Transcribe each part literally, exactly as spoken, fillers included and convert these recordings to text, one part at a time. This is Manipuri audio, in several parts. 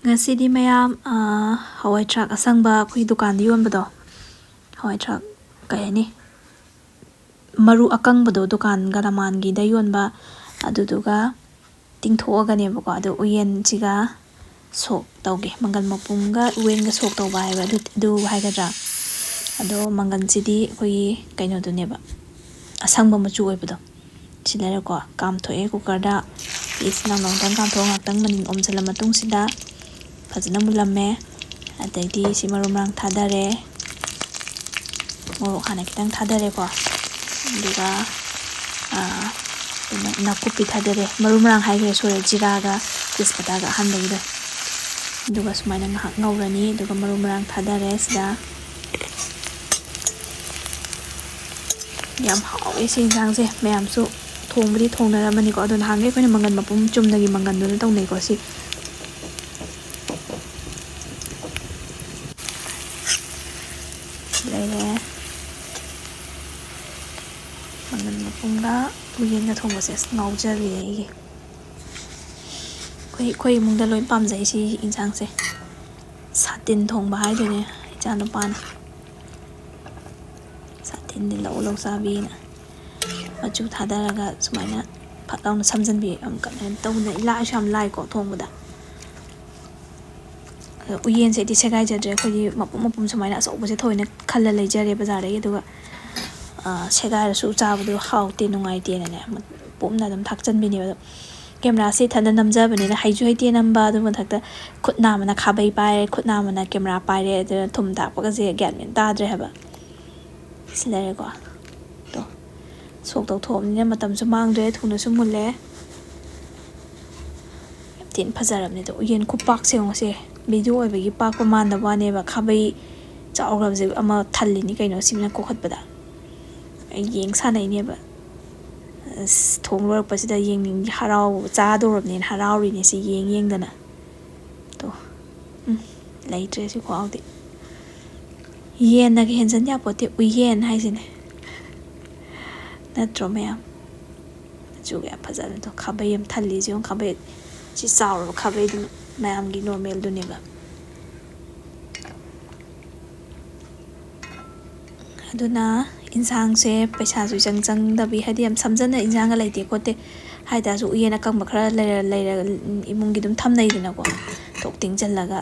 ꯉꯁꯤꯗꯤ ꯃꯌꯥꯝ, ꯑ, ꯍꯋꯥꯏ ꯊ꯭ꯔꯥꯛ ꯑꯁꯪꯕ ꯑꯩꯈꯣꯏ ꯗꯨꯀꯥꯟꯗ ꯌꯣꯟꯕꯗꯣ, ꯍꯋꯥꯏ ꯊ꯭ꯔꯥꯛ, ꯀꯩ ꯍꯥꯏꯅꯤ, ꯃꯔꯨ ꯑꯀꯪꯕꯗꯣ, ꯗꯨꯀꯥꯟ ꯒꯂꯥꯃꯥꯟꯒꯤꯗ ꯌꯣꯟꯕ, ꯑꯗꯨꯗꯨꯒ ꯇꯤꯡꯊꯣꯛꯑꯒꯅꯦꯕꯀꯣ, ꯑꯗꯣ ꯎꯌꯦꯟꯁꯤꯒ ꯁꯣꯛ ꯇꯧꯒꯦ꯫ ꯃꯪꯒꯜ ꯃꯄꯨꯝꯒ ꯎꯌꯦꯟꯒ ꯁꯣꯛ ꯇꯧꯕ ꯍꯥꯏꯕ ꯑꯗꯨ, ꯑꯗꯨ ꯍꯥꯏꯒꯗ꯭ꯔꯥ? ꯑꯗꯣ ꯃꯪꯒꯜꯁꯤꯗꯤ ꯑꯩꯈꯣꯏꯒꯤ ꯀꯩꯅꯣꯗꯨꯅꯦꯕ, ꯑꯁꯪꯕ ꯃꯆꯨ ꯑꯣꯏꯕꯗꯣ꯫ ꯁꯤ ꯂꯩꯔꯦꯀꯣ, ꯀꯥꯝꯊꯣꯛꯑꯦ ꯀꯨꯀꯔꯗ꯫ ꯄꯤꯁ ꯅꯝꯅ ꯑꯃꯨꯛꯇꯪ ꯀꯥꯝꯊꯣꯛꯑ ꯉꯥꯛꯇꯪ ꯃꯅꯤꯟ ꯑꯣꯝꯁꯤꯜꯂ ꯃꯇꯨꯡꯁꯤꯗ ꯐꯖꯅ ꯃꯨꯜꯂꯝꯃꯦ꯫ ꯑꯗꯩꯗꯤ ꯁꯤ ꯃꯔꯨ ꯃꯔꯥꯡ ꯊꯥꯗꯔꯦ꯫ ꯃꯣꯔꯣꯛ ꯍꯥꯟꯅ ꯈꯤꯇꯪ ꯊꯥꯗꯔꯦꯀꯣ꯫ ꯑꯗꯨꯒ, ꯑꯥ, ꯀꯩꯅꯣ, ꯅꯥꯀꯨꯞꯄꯤ ꯊꯥꯗꯔꯦ꯫ ꯃꯔꯨ ꯃꯔꯥꯡ ꯍꯥꯏꯈ꯭ꯔꯦ, ꯁꯣꯏꯔꯦ, ꯖꯤꯔꯥꯒ ꯇꯦꯖꯄꯇꯥꯒ ꯑꯍꯥꯟꯕꯒꯤꯗꯣ꯫ ꯑꯗꯨꯒ ꯁꯨꯃꯥꯏꯅ ꯉꯥꯏꯍꯥꯛ ꯉꯧꯔꯅꯤ꯫ ꯑꯗꯨꯒ ꯃꯔꯨ ꯃꯔꯥꯡ ꯊꯥꯗꯔꯦ ꯁꯤꯗ꯫ ꯌꯥꯝ ꯍꯥꯎꯋꯦ ꯁꯤ ꯌꯦꯟꯁꯥꯡꯁꯦ꯫ ꯃꯌꯥꯝꯁꯨ ꯊꯣꯡꯕꯗꯤ ꯊꯣꯡꯅꯔꯝꯃꯅꯤꯀꯣ꯫ ꯑꯗꯣ ꯅꯍꯥꯟꯈꯩ ꯑꯩꯈꯣꯏꯅ ꯃꯪꯒꯟ ꯃꯄꯨꯝ ꯆꯨꯝꯅꯒꯤ ꯃꯪꯒꯟꯗꯨꯅ ꯇꯧꯅꯩꯀꯣ ꯁꯤ꯫ ꯂꯩꯔꯦ꯫ ꯃꯪꯒꯟ ꯃꯄꯨꯝꯒ ꯎꯌꯦꯟꯒ ꯊꯣꯡꯕꯁꯦ ꯑꯁ ꯉꯥꯎꯖꯕꯤꯅꯦ ꯑꯩꯒꯤ꯫ ꯑꯩꯈꯣꯏ, ꯑꯩꯈꯣꯏ ꯏꯃꯨꯡꯗ ꯂꯣꯏ ꯄꯥꯝꯖꯩ ꯁꯤ ꯌꯦꯟꯁꯥꯡꯁꯦ꯫ ꯁꯥꯇꯤꯟ ꯊꯣꯡꯕ ꯍꯥꯏꯗꯨꯅꯦ ꯏꯆꯥ ꯅꯨꯄꯥꯅ꯫ ꯁꯥꯇꯤꯟꯗꯤ ꯂꯧ ꯂꯧ ꯆꯥꯕꯤꯅ꯫ ꯃꯆꯨ ꯊꯥꯗꯔꯒ ꯁꯨꯃꯥꯏꯅ ꯐꯠ ꯂꯥꯎꯅ ꯁꯝꯖꯟꯕꯤ ꯌꯥꯝ ꯀꯟꯅ ꯇꯧꯗꯅ, ꯂꯥꯏꯁꯨ ꯌꯥꯝ ꯂꯥꯏꯀꯣ ꯊꯣꯡꯕꯗ꯫ ꯑꯗꯣ ꯎꯌꯦꯟꯁꯦ ꯑꯩꯗꯤ ꯁꯦꯒꯥꯏꯖꯗ꯭ꯔꯦ꯫ ꯑꯩꯈꯣꯏꯗꯤ ꯃꯄꯨꯝ ꯃꯄꯨꯝ ꯁꯨꯃꯥꯏꯅ ꯑꯆꯧꯕꯁꯦ ꯊꯑꯣꯏꯅ ꯈꯜꯂ ꯂꯩꯖꯔꯦ ꯕꯖꯥꯔꯗꯒꯤ꯫ ꯑꯗꯨꯒ, ꯑ, ꯁꯦꯒꯥꯏꯔꯁꯨ ꯆꯥꯕꯗꯣ ꯍꯥꯎꯇꯦ, ꯅꯨꯡꯉꯥꯏꯇꯦꯅꯅꯦ, ꯄꯨꯝꯅ ꯑꯗꯨꯝ ꯊꯥꯛꯆꯟꯕꯤꯅꯦꯕ꯫ ꯑꯗꯣ ꯀꯦꯃꯦꯔꯥꯁꯦ ꯏꯊꯟꯗ ꯅꯝꯖꯕꯅꯤꯅ ꯍꯩꯁꯨ ꯍꯩꯇꯦ ꯅꯝꯕ꯫ ꯑꯗꯨ ꯃꯊꯛꯇ ꯈꯨꯠ ꯅꯥꯝꯃꯅ ꯈꯥꯕꯩ ꯄꯥꯏꯔꯦ, ꯈꯨꯠ ꯅꯥꯝꯃꯅ ꯀꯦꯃꯦꯔꯥ ꯄꯥꯏꯔꯦ, ꯑꯗꯨꯅ ꯊꯨꯝ ꯊꯥꯛꯄꯒꯁꯦ ꯒ꯭ꯌꯥꯟ ꯃꯦꯟ ꯇꯥꯗ꯭ꯔꯦ ꯍꯥꯏꯕ꯫ ꯁꯤ ꯂꯩꯔꯦꯀꯣ꯫ ꯇꯣ꯫ ꯁꯣꯛ ꯇꯧꯊꯣꯛꯑꯕꯅꯤꯅ ꯃꯇꯝꯁꯨ ꯃꯥꯡꯗ꯭ꯔꯦ, ꯊꯨꯅꯁꯨ ꯃꯨꯜꯂꯦ꯫ ꯌꯥꯝ ꯊꯤꯅ ꯐꯖꯔꯕꯅꯦ꯫ ꯑꯗꯣ ꯎꯌꯦꯟ ꯈꯨꯄꯥꯛꯁꯦ ꯌꯦꯡꯉꯨꯁꯦ꯫ ꯚꯤꯗꯤꯑꯣ ꯑꯣꯏꯕꯒꯤ ꯄꯥꯛꯄ ꯃꯥꯟꯗꯕ ꯋꯥꯅꯦꯕ꯫ ꯈꯥꯕꯩ ꯆꯥꯎꯈ꯭ꯔꯕꯁꯦ ꯑꯃ ꯊꯜꯂꯤꯅꯤ ꯀꯩꯅꯣ ꯁꯤꯅ ꯀꯣꯛꯈꯠꯄꯗ꯫ ꯑꯩ ꯌꯦꯡ ꯁꯥꯟꯅꯩꯅꯦꯕ꯫ ꯑꯁ, ꯊꯣꯡ ꯂꯣꯏꯔꯛꯄꯁꯤꯗ ꯌꯦꯡꯅꯤꯡ-, ꯍꯔꯥꯎ-, ꯆꯥꯗꯧꯔꯕꯅꯦꯅ ꯍꯔꯥꯎꯔꯤꯅꯦ ꯁꯤ ꯌꯦꯡ ꯌꯦꯡꯗꯅ꯫ ꯇꯣ꯫ ꯎꯝ, ꯂꯩꯇ꯭ꯔꯦ ꯁꯤ ꯈꯨꯍꯥꯎꯗꯤ꯫ ꯌꯦꯟꯅꯒ ꯍꯦꯟꯖꯟ ꯌꯥꯄꯣꯠꯇꯦ ꯎꯌꯦꯟ ꯍꯥꯏꯁꯤꯅꯦ꯫ ꯅꯠꯇ꯭ꯔꯣ ꯃꯌꯥꯝ? ꯃꯆꯨꯒ ꯌꯥꯝ ꯐꯖꯕꯅꯦ꯫ ꯑꯗꯣ ꯈꯥꯕꯩ ꯑꯃ ꯊꯜꯂꯤꯁꯦ ꯌꯦꯡꯉꯨ, ꯈꯥꯕꯩ ꯁꯤ ꯆꯥꯎꯔꯕ ꯈꯥꯕꯩꯗꯨꯅ꯫ ꯃꯌꯥꯝꯒꯤ normalꯗꯨꯅꯦꯕ꯫ ꯑꯗꯨꯅ ꯏꯟꯁꯥꯡꯁꯦ ꯄꯩꯁꯥꯁꯨ ꯏꯆꯪ ꯆꯪꯗꯕꯤ, ꯍꯥꯏꯗꯤ ꯌꯥꯝ ꯁꯝꯖꯟꯅ ꯏꯟꯁꯥꯡꯒ ꯂꯩꯇꯦ ꯈꯣꯠꯇꯦ ꯍꯥꯏꯇꯥꯔꯁꯨ, ꯎꯌꯦꯟ ꯑꯀꯪꯕ ꯈꯔ ꯂꯩꯔ ꯂꯩꯔꯒ ꯏꯃꯨꯡꯒꯤ ꯑꯗꯨꯝ ꯊꯝꯅꯩꯗꯅꯀꯣ, ꯊꯣꯛ ꯇꯤꯡꯁꯤꯜꯂꯒ꯫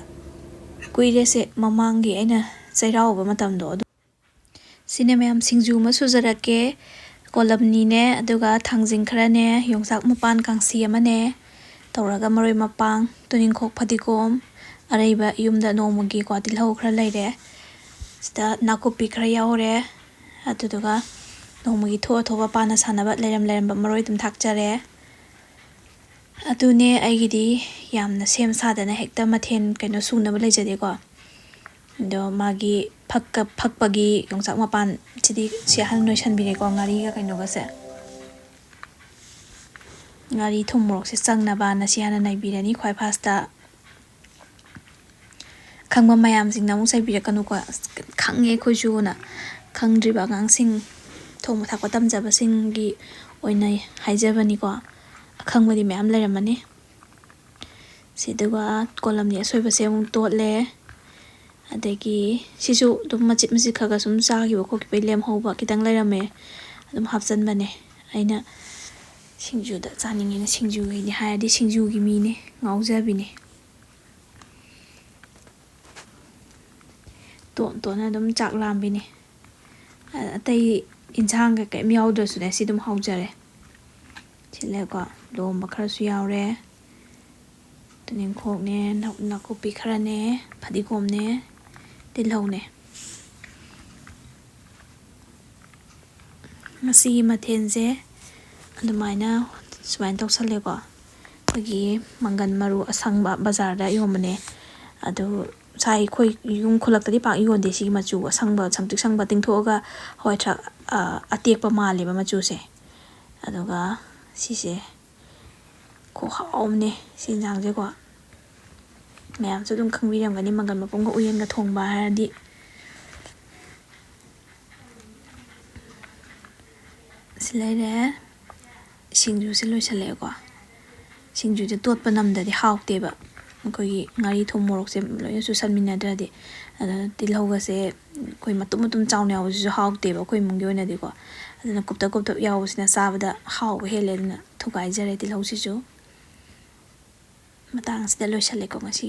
ꯀꯨꯏꯔꯦꯁꯦ, ꯃꯃꯥꯡꯒꯤ ꯑꯩꯅ ꯆꯩꯔꯥꯎꯕ ꯃꯇꯝꯗꯣ ꯑꯗꯨ꯫ ꯁꯤꯅꯦ ꯃꯌꯥꯝ, ꯁꯤꯡꯖꯨ ꯑꯃ ꯁꯨꯖꯔꯛꯀꯦ꯫ ꯀꯣꯂꯝꯅꯤꯅꯦ, ꯑꯗꯨꯒ ꯊꯥꯡꯖꯤꯡ ꯈꯔꯅꯦ, ꯌꯣꯡꯆꯥꯛ ꯃꯄꯥꯟ ꯀꯥꯡꯁꯤ ꯑꯃꯅꯦ, ꯇꯧꯔꯒ ꯃꯔꯣꯏ ꯃꯄꯥꯡ, ꯇꯨꯅꯤꯡꯈꯣꯛ, ꯐꯗꯤꯒꯣꯝ, ꯑꯔꯩꯕ ꯌꯨꯝꯗ ꯅꯣꯡꯃꯒꯤꯀꯣ ꯇꯤꯜꯍꯧ ꯈꯔ ꯂꯩꯔꯦ꯫ ꯁꯤꯗ ꯅꯥꯀꯨꯞꯄꯤ ꯈꯔ ꯌꯥꯎꯔꯦ꯫ ꯑꯗꯨꯗꯨꯒ ꯅꯣꯡꯃꯒꯤ ꯊꯣꯛꯑ ꯊꯣꯛꯑ ꯄꯥꯅ ꯁꯥꯟꯅꯕ ꯂꯩꯔꯝ ꯂꯩꯔꯝꯕ ꯃꯔꯣꯏ ꯑꯗꯨꯝ ꯊꯥꯛꯆꯔꯦ꯫ ꯑꯗꯨꯅꯦ, ꯑꯩꯒꯤꯗꯤ ꯌꯥꯝꯅ ꯁꯦꯝ ꯁꯥꯗꯅ ꯍꯦꯛꯇ ꯃꯊꯦꯜ ꯀꯩꯅꯣ ꯁꯨꯅꯕ ꯂꯩꯖꯗꯦꯀꯣ꯫ ꯑꯗꯣ ꯃꯥꯒꯤ ꯐꯛꯀ-, ꯐꯛꯄꯒꯤ ꯌꯣꯡꯆꯥꯛ ꯃꯄꯥꯟ ꯁꯤꯗꯤ ꯁꯤ ꯍꯥꯟꯅ ꯅꯣꯏꯁꯟꯕꯤꯔꯦꯀꯣ, ꯉꯥꯔꯤꯒ ꯀꯩꯅꯣꯒꯁꯦ꯫ ꯉꯥꯔꯤ ꯊꯨꯝ ꯃꯣꯔꯣꯛꯁꯦ ꯆꯪꯅꯕꯅ ꯁꯤ ꯍꯥꯟꯅ ꯅꯩꯕꯤꯔꯅꯤ ꯈ꯭ꯋꯥꯏ firstꯇ꯫ ꯈꯪꯕ ꯃꯌꯥꯝꯁꯤꯡꯅ ꯑꯃꯨꯛ ꯆꯩꯕꯤꯔꯛꯀꯅꯨꯀꯣ, "ꯑꯁ, ꯈꯪꯉꯦ ꯑꯩꯈꯣꯏꯁꯨꯅ", ꯈꯪꯗ꯭ꯔꯤꯕ ꯑꯉꯥꯡꯁꯤꯡ, ꯊꯣꯡꯕ ꯊꯥꯛꯄ ꯇꯝꯖꯕꯁꯤꯡꯒꯤ ꯑꯣꯏꯅ ꯍꯥꯏꯖꯕꯅꯤꯀꯣ꯫ ꯑꯈꯪꯕꯗꯤ ꯃꯌꯥꯝ ꯂꯩꯔꯝꯃꯅꯤ꯫ ꯁꯤꯗꯨꯒ ꯀꯣꯂꯝꯅꯤ ꯑꯁꯣꯏꯕꯁꯦ ꯑꯃꯨꯛ ꯇꯣꯠꯂꯦ꯫ ꯑꯗꯒꯤ ꯁꯤꯁꯨ ꯑꯗꯨꯝ ꯃꯆꯤꯠ ꯃꯆꯤꯠ ꯈꯔ ꯈꯔ ꯁꯨꯝ ꯆꯥꯈꯤꯕ ꯈꯣꯠꯈꯤꯕꯒꯤ ꯂꯦꯝꯍꯧꯕ ꯈꯤꯇꯪ ꯂꯩꯔꯝꯃꯦ, ꯑꯗꯨꯝ ꯍꯥꯞꯆꯟꯕꯅꯦ꯫ ꯑꯩꯅ ꯁꯤꯡꯖꯨꯗ ꯆꯥꯅꯤꯡꯉꯦꯅ, ꯁꯤꯡꯖꯨꯒꯤꯅꯤ ꯍꯥꯏꯔꯗꯤ ꯁꯤꯡꯖꯨꯒꯤ ꯃꯤꯅꯦ, ꯉꯥꯎꯖꯕꯤꯅꯦ꯫ ꯇꯣꯟ ꯇꯣꯟꯅ ꯑꯗꯨꯝ ꯆꯥꯛ ꯂꯥꯝꯕꯤꯅꯦ꯫ ꯑ-, ꯑꯇꯩ ꯏꯟꯁꯥꯡꯒ ꯀꯩꯝ ꯌꯥꯎꯗ꯭ꯔꯁꯨꯅꯦ, ꯁꯤ ꯑꯗꯨꯝ ꯍꯥꯎꯖꯔꯦ꯫ ꯁꯤꯜꯂꯦꯀꯣ, ꯂꯣꯝꯕ ꯈꯔꯁꯨ ꯌꯥꯎꯔꯦ꯫ ꯇꯨꯅꯤꯡꯈꯣꯛꯅꯦ, ꯅꯥ-, ꯅꯥꯀꯨꯞꯄꯤ ꯈꯔꯅꯦ, ꯐꯗꯤꯒꯣꯝꯅꯦ, ꯇꯤꯜꯍꯧꯅꯦ꯫ ꯉꯁꯤꯒꯤ ꯃꯊꯦꯜꯁꯦ ꯑꯗꯨꯃꯥꯏꯅ, ꯁꯨꯃꯥꯏꯅ ꯇꯧꯁꯜꯂꯦꯀꯣ꯫ ꯑꯩꯈꯣꯏꯒꯤ ꯃꯪꯒꯟ ꯃꯔꯨ ꯑꯁꯪꯕ ꯕꯖꯥꯔꯗ ꯌꯣꯟꯕꯅꯦ꯫ ꯑꯗꯨ ꯉꯁꯥꯏ ꯑꯩꯈꯣꯏ ꯌꯨꯝ ꯈꯨꯂꯛꯇꯗꯤ ꯄꯥꯛ ꯌꯣꯟꯗꯦ, ꯁꯤꯒꯤ ꯃꯆꯨ ꯑꯁꯪꯕ, ꯁꯪꯇ꯭ꯔꯤꯛ ꯁꯪꯕ ꯇꯤꯡꯊꯣꯛꯑꯒ ꯍꯋꯥꯏ ꯊ꯭ꯔꯥꯛ, ꯑ, ꯑꯇꯦꯛꯄ ꯃꯥꯜꯂꯦꯕ ꯃꯆꯨꯁꯦ꯫ ꯑꯗꯨꯒ ꯁꯤꯁꯦ ꯈꯨꯍꯥꯎ ꯑꯃꯅꯦ, ꯁꯤ ꯌꯦꯟꯁꯥꯡꯁꯦꯀꯣ꯫ ꯃꯌꯥꯝꯁꯨ ꯑꯗꯨꯝ ꯈꯪꯕꯤꯔꯝꯒꯅꯤ, ꯃꯪꯒꯟ ꯃꯄꯨꯝꯒ ꯎꯌꯦꯟꯒ ꯊꯣꯡꯕ ꯍꯥꯏꯔꯗꯤ꯫ ꯁꯤ ꯂꯩꯔꯦ꯫ ꯁꯤꯡꯖꯨꯁꯦ ꯂꯣꯏꯁꯤꯜꯂꯛꯑꯦꯀꯣ꯫ ꯁꯤꯡꯖꯨꯁꯦ ꯇꯣꯠꯄ ꯅꯝꯗꯗꯤ ꯍꯥꯎꯇꯦꯕ꯫ ꯑꯩꯈꯣꯏꯒꯤ ꯉꯥꯔꯤ, ꯊꯨꯝ, ꯃꯣꯔꯣꯛꯁꯦ ꯂꯣꯏꯅ ꯆꯨꯁꯟꯃꯤꯟꯅꯗ꯭ꯔꯗꯤ꯫ ꯑꯗꯨꯅ ꯇꯤꯜꯍꯧꯒꯁꯦ ꯑꯩꯈꯣꯏ ꯃꯇꯨꯝ ꯃꯇꯨꯝ ꯆꯥꯎꯅ ꯌꯥꯎꯕꯁꯤꯁꯨ ꯍꯥꯎꯇꯦꯕ ꯑꯩꯈꯣꯏ ꯏꯃꯨꯡꯒꯤ ꯑꯣꯏꯅꯗꯤꯀꯣ꯫ ꯑꯗꯨꯅ ꯀꯨꯞꯇꯛ ꯀꯨꯞꯇꯛ ꯌꯥꯎꯕꯁꯤꯅ ꯆꯥꯕꯗ ꯍꯥꯎꯕ ꯍꯦꯜꯂꯦ꯫ ꯑꯗꯨꯅ ꯊꯨꯒꯥꯏꯖꯔꯦ ꯇꯤꯜꯍꯧꯁꯤꯁꯨ꯫ ꯃꯇꯥꯡ ꯑꯁꯤꯗ ꯂꯣꯏꯁꯜꯂꯦꯀꯣ ꯉꯁꯤ꯫